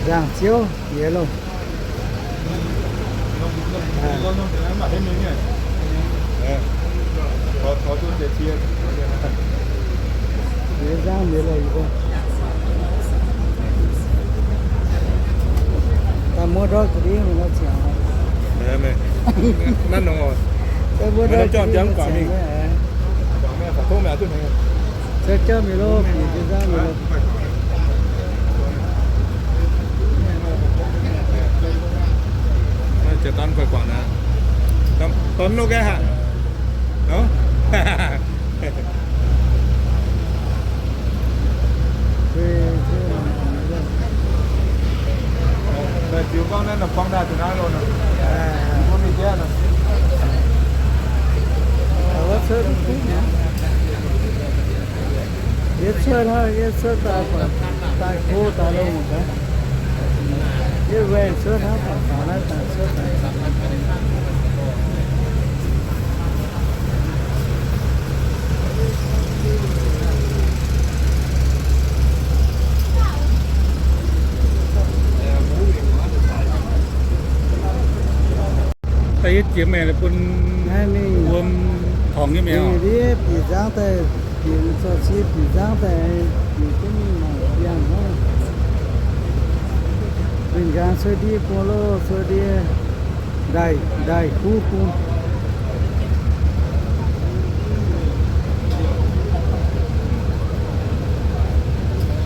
Nzangc-ziouv jiex loh. Jiex nzangv mienh loh. Daaih muoz ndortv ga'ndiev mingh nor ziangx. Naaiv nongx oc. Daaih muoz ndortv ga'ndiev mingh nor ziangx. Caux jauv mingh loh, bieqc jiex nzangv mingh loh. Jiex daan guaix guangc naaiv. Dorn loh gaeqv haic. Ziux gorngv naaiv norm gorngv daaih duqv naaiv loh nor. Mbuo mingh jauv nor. Yie cuotv hnangv, yie cuotv daaih buatc daaih go daaih longx gaax. Yie waengh cuotv hnangv, buatc faaux naaiv daaih cuotv daaih. Daaih yie jiex maengx bun wuom torngx nyei maengx. Ndiev bieqc nzangv daaih, bieqc zorqv cie bieqc nzangv daaih, bieqc jienv mingh mangc biangh hnangv. Mingh nqaang cuotv ndiev bung loh, cuotv ndiev ndaaih, ndaaih kuv bung.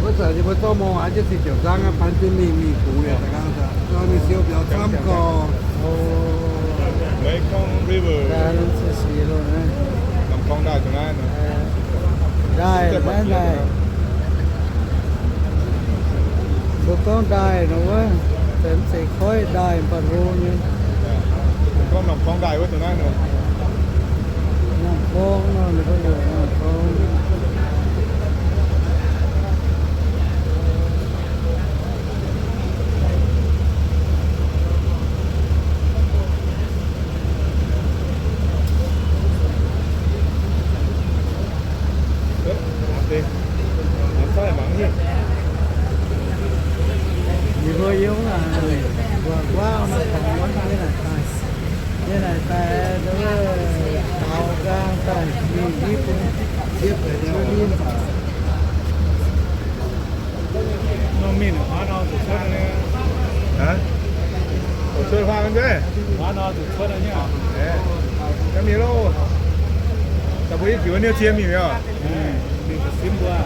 Wuov zanc yie mbuo zorqv mong haaix jienv cing ziouc nzangv aqv, pan jienv mingh mingh bungx liuz daaih nqaang, mingh siou mbiauz camv gorx. Mekong River. Ndaaih, ndaaih, ndaaih. Zoux gorngv ndaaih nor wuov, mv zeiz koiv ndaaih, mv baac hlo nyei. Gorngv norm gorngv ndaaih wuov deix naaiv nor. Norm gorngv nor, ninh mbuo heuc norm gorngv. Yie mbuo yiem naaic, mbuo guaav norm dorngx wuov, yiem naaic daaih, yiem naaic daaih, daux nqaang daaih, mingh ndiev bung, ndiev ndiev. Norm mingh huaav nor zuqc cuotv nyei. Zuqc cuotv huaav nzengc. Huaav nor zuqc cuotv nyei. Mienh loh. Daaih mbuo yie jiez niouv cie mingh mi'aqv. Mingh simv mbuo.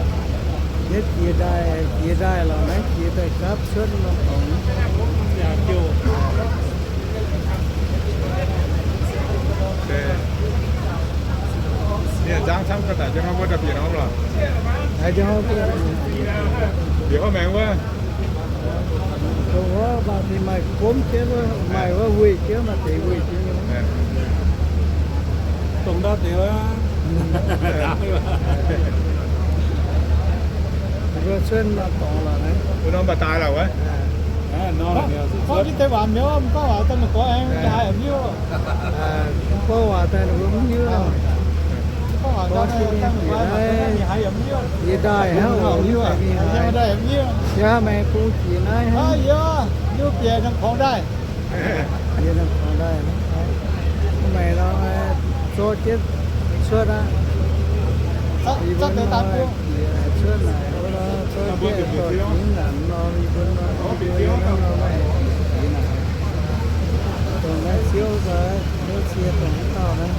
Yie jiex ndaaih, jiex ndaaih lorqc, naaiv jiex daaih gapv cuotv norm dorngx. Mienh nzangv camv ga'daic jienv hnangv mbuo daaih bieqc norm lorqc. Bieqc hnangv maengx wuov. Dongh wuov maaih mingh maaih gomv jienv wuov, maaih wuov weih jienv, maaih deix weih jienv. Dongh ndau deix wuov. Mbuo cuotv norm dorngx lorqc naaiv. Mbuo norm baac daaih lorqc wuov. Gorngv jienv deix waac mienh mv gorngv waac daaih ninh gorngv aengx haiz mv hiuv. Mv gorngv waac daaih ninh mbuo mv hiuv. Gorngv jienv mienh naaiv, yie ndaaih hnangv oc, mv zeiz mingh haaix. Yie hnangv maengx bung jiex naaiv hnangv. Yie norm dorngx ndaaih. Mv baac nor, zorqv jienv cuotv aqv. Yie mbuo nor, cuotv naaic wuov nor, zorqv jienv dorh jiex nyanc nor, yie mbuo nor, yie mbuo nor, maaih jiex naaic. Dongh naaiv ziouv, ziouv cie dongh wuov dauh naaiv.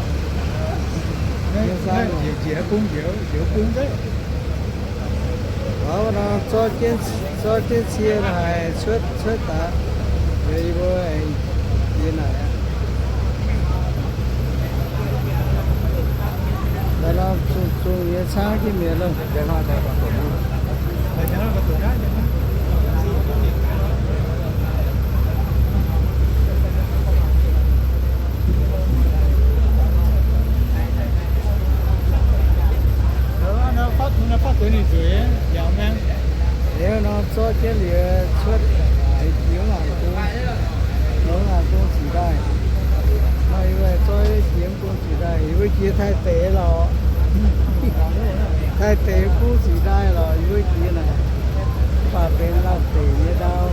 Njiec bung njiec, njiec bung nzengc. Waac nor, zorqv jienv, zorqv jienv cie haic cuotv, cuotv daaih. Liuz yie mbuo jiex naaic aqv. Laaix nor zungh zungh nyei caangv jienv mienh loh. Liuz nor zorqv jienv liuz cuotv jiex laangc bung, jiex laangc bung ziqc ndaaih. Nor yie mbuo zorqv jiex bung ziqc ndaaih, yie mbuo jiex Taiv deic lorqc. Taiv deic bung ziqc ndaaih lorqc, yie mbuo jiex naaic. Mv baac benx Laauv deic nyei ndau.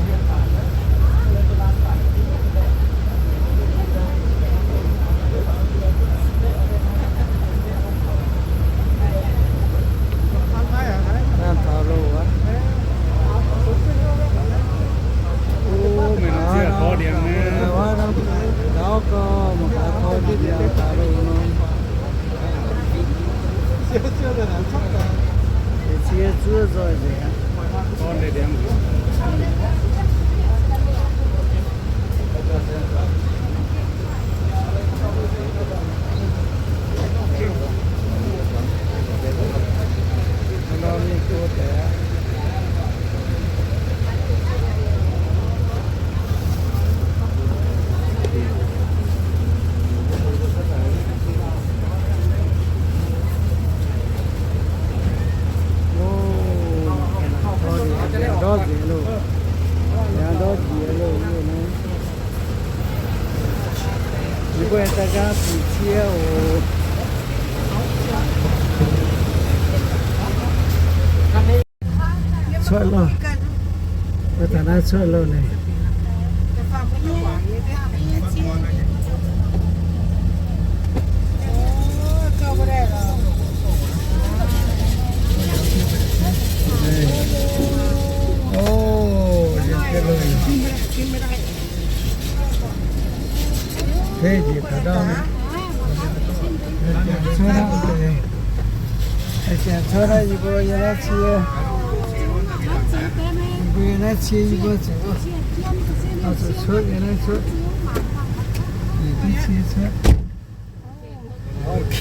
Ndortv nziex loh, ndortv nziex loh. Yie mbuo daaih nqaang fingx cie oc. Cuotv loh. Mbuo taux naaiv cuotv loh naaic. Ov, liuz jienv loh. Tengx njiec taux ndau, cuotv hnangv deix. Aengx cuotv hnangv yie mbuo yiem naaiv cie. Yie mbuo yiem naaiv cie, yie mbuo zuqc, zuqc cuotv yiem naaiv cuotv. Yiem cie cuotv. Ok.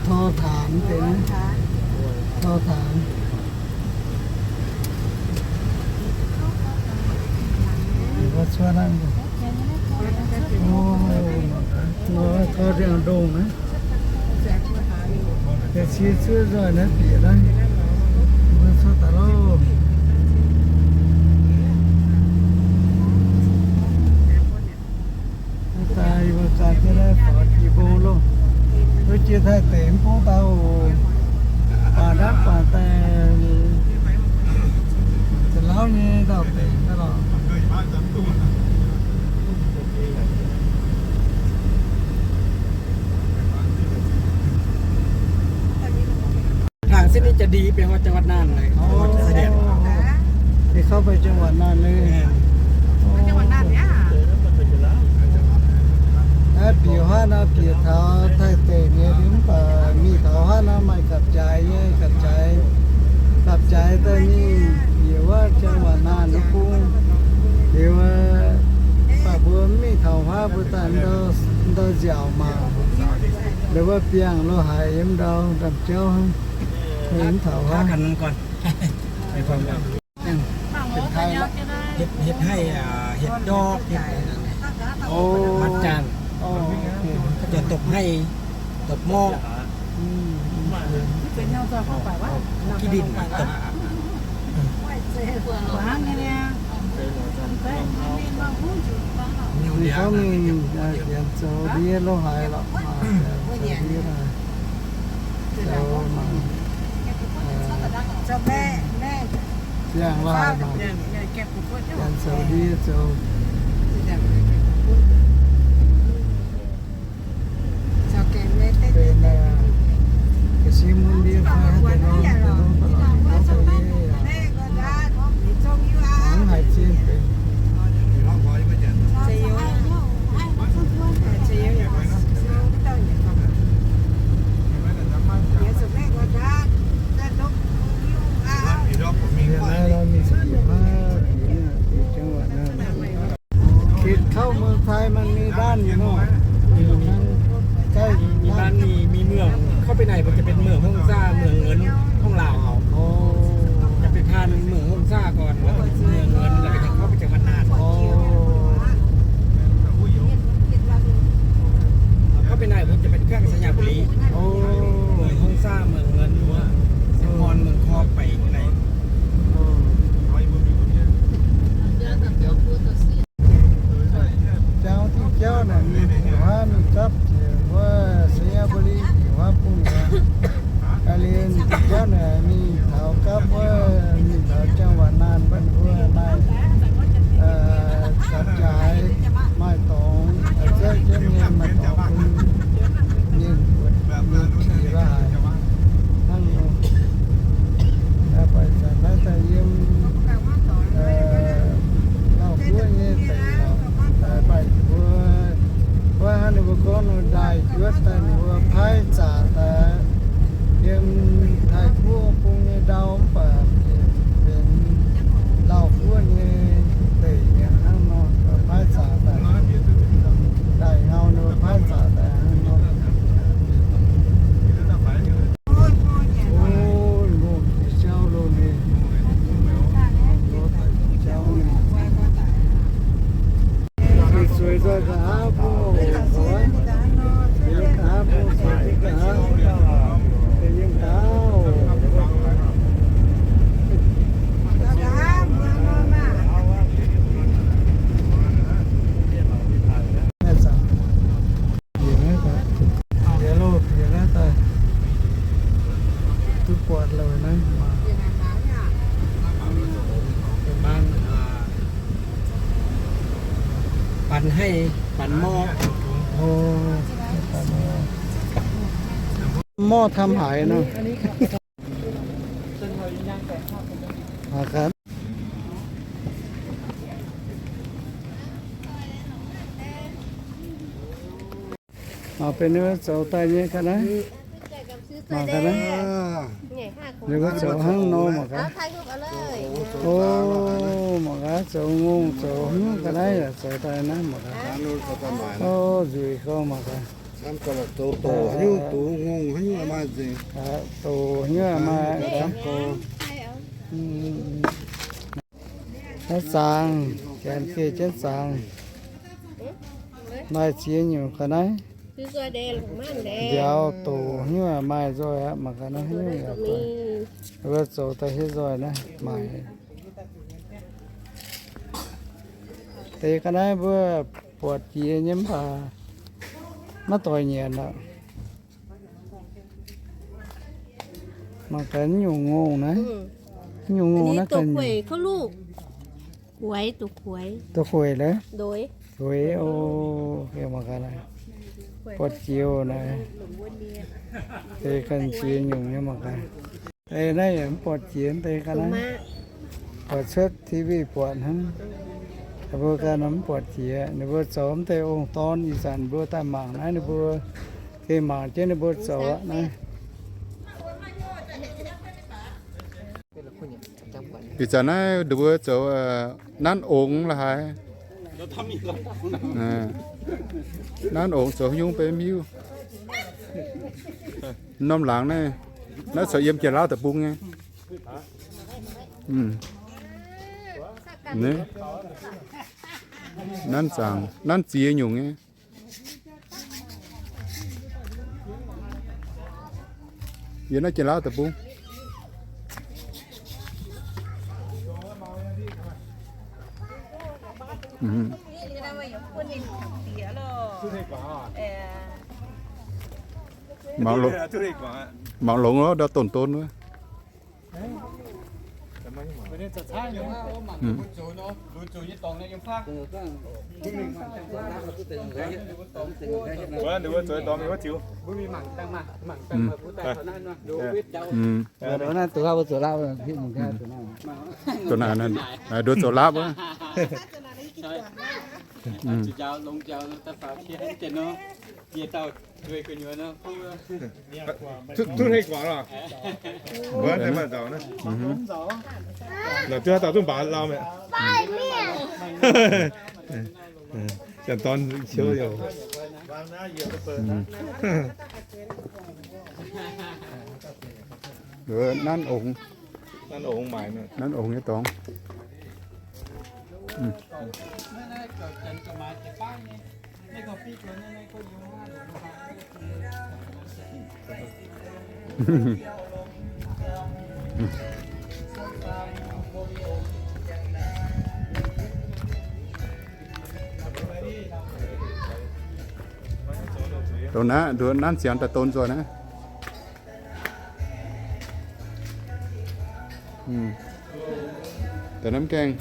Tho taanx deix, tho taanx. Cuotv hnangv. Tho ndiangx-ndongh naaiv. Deix cie zuov nzoih naaiv bieqc naaiv. Mbuo cuotv daaih loh. Daaih yie mbuo ganh jienv naaiv faaux jiex mbong loh. Wuov jiex Taiv deic mv bung daaih oc. Baac naaiv baac daaih Janx-Lauv nyei ndau-deic daaih lorqc. Tangx เส้นนี้จะดี ไปฮอดจังหวัดน่านเลย อ๋อ จังหวัดชายแดน นี่เข้าไปจังหวัดน่านเลย แม่น อ๋อ จังหวัดน่านเนี่ย Naaiv bieqc huaav nor bieqc taux Taiv deic nyei mv baac mingh taux huaav nor maaih gapv-jaaix nyei, gapv-jaaix, gapv-jaaix daaih mingh bieqc wuov จังหวัดน่าน wuov bung. Liuz, mv baac mbuo mv mingh taux huaav mbuo daaih ndau nziaauc mangc. Liuz wuov biangh lo haaix yiem ndau ndamv-jauv hnangv, mv taux huaav. Hietc, hietc haih, hietc ndortv, hietc, มัดจาน จะตบให้ ตบหม้อ ขี้ดิน ตบ Ninh mbuo mingh hienx zoux ndie lo haaix lorqc, zoux ndie lo haaix, zoux mangc, ziangh lo haaix mangc, hienx zoux ndie zoux. Gitv เข้าเมืองไทย มันมีบ้านอยู่เนาะ ใกล้ มีบ้าน มี มีเมือง เข้าไปในมันจะเป็นเมืองฮ่องซ่า เมืองเงินของลาวเขา อ๋อ จะไปผ่านเมืองฮ่องซ่าก่อน แล้วก็เมืองเงิน แล้วก็จะเข้าไปจังหวัดน่าน อ๋อ เข้าไปในมันจะเป็นเครื่องไชยบุรี อ๋อ เมืองฮ่องซ่า เมืองเงิน หรือว่าแสงมอน เมืองคอกไปข้างใน อ๋อ Jauv diuh jauv naaic mingh bieqc huaav mingh gapv jiex wuov ไชยบุรี bieqc huaav bung aqv. Ga'lien diuh jauv naaic mingh taux gapv wuov, mingh taux จังหวัดน่าน mbuo wuov. Bản hay, bản mò. Mò tham hài nor. Mangc gaax. Mangc benx ninh mbuo zoux daaih nyei ga'naaiv. Mangc ga'naaiv. Ninh mbuo zoux hnangv nor mangc gaax. O, mangc gaax zoux ngongh zoux hnyouv ga'naaiv yaac zoux daaih naaiv mangc gaax. O, nzueic gorngv mangc gaax. Doqc hnyouv maaih. Naaiv zaangc, janx geh jienv zaangc. Maaih ziex nyungc ga'naaiv. Nziaaux doqc hnyouv maaih nzoih aqv, mangc gaax naaiv hnyouv yaac doic. Mbuo zoux daaih hietv nzoih naaiv maaih. Deix ga'naaiv mbuo buatc jiex nyei mv baac maiv doix nyanc aqv. Mangc gaax nyungc ngongh naaiv. Nyungc ngongh naaiv ganh. Duqv hueic lorqc. Hueic o. Mangc gaax naaiv. Buatc jiex naaiv. Deix ganh jiex nyungc nyei mangc gaax. Deix naaiv yaac mv buatc jiex deix ga'naaiv. Buatc cuotv T V buatc hnangv. Mbuo ganh mv buatc jiex. Ninh mbuo zoux mv deix ong-dorn ih zanc mbuo daaih mangc naaiv ninh mbuo gengh mangc jienv ninh mbuo zoux aqv naaiv. Ih zanc naaiv ninh mbuo zoux nanv ongx la'haaix. Nanv ongx zoux haaix nyungc mv hiuv. Norm laangz naaiv, naaiv corc yiem Janx-Laauv deic-bung nyei. Nanv zaangc, nanv ziex nyungc nyei. Yiem naaiv Janx-Laauv deic-bung. Mangc longx, ndau donx-donx wuov. Nduov zoux laapv wuov. Duqv hneiv guangc lorqc. Mbuo maaih nzauc naaiv. La'duqv haaix dauh duqv mbaaux lauh mi'aqv. Janx-dorn ciouv youc. Nanv ongx. Nanv ongx nyei dorngx. Dongh naaiv, nduov nanv ziangx daaih don nzoih naaiv. Da'naaiv gaengh,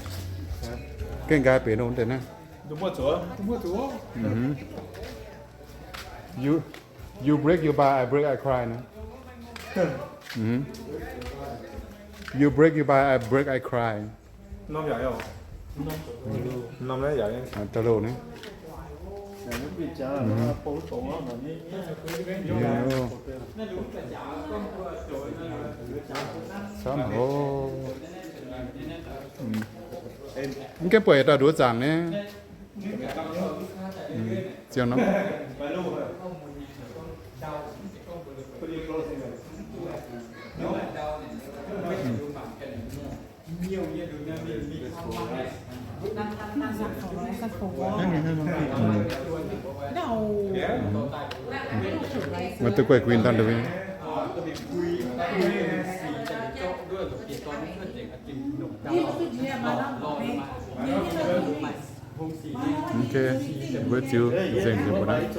gaengh nqaai benx nor da'naaiv. You, you break, you buy, I break, I cry naaiv. You break, you buy, I break, I cry. Norm yaac, norm naaiv yaac, da'louh naaiv. Camv haic. Mv gaengh buatc yietc dauh nduov zaangc naaiv. Ziangh norm. Maiv duqv guaih guinh daaih ndau. Ok, mbuo ziux nzengc nzengc mbuo naaiv.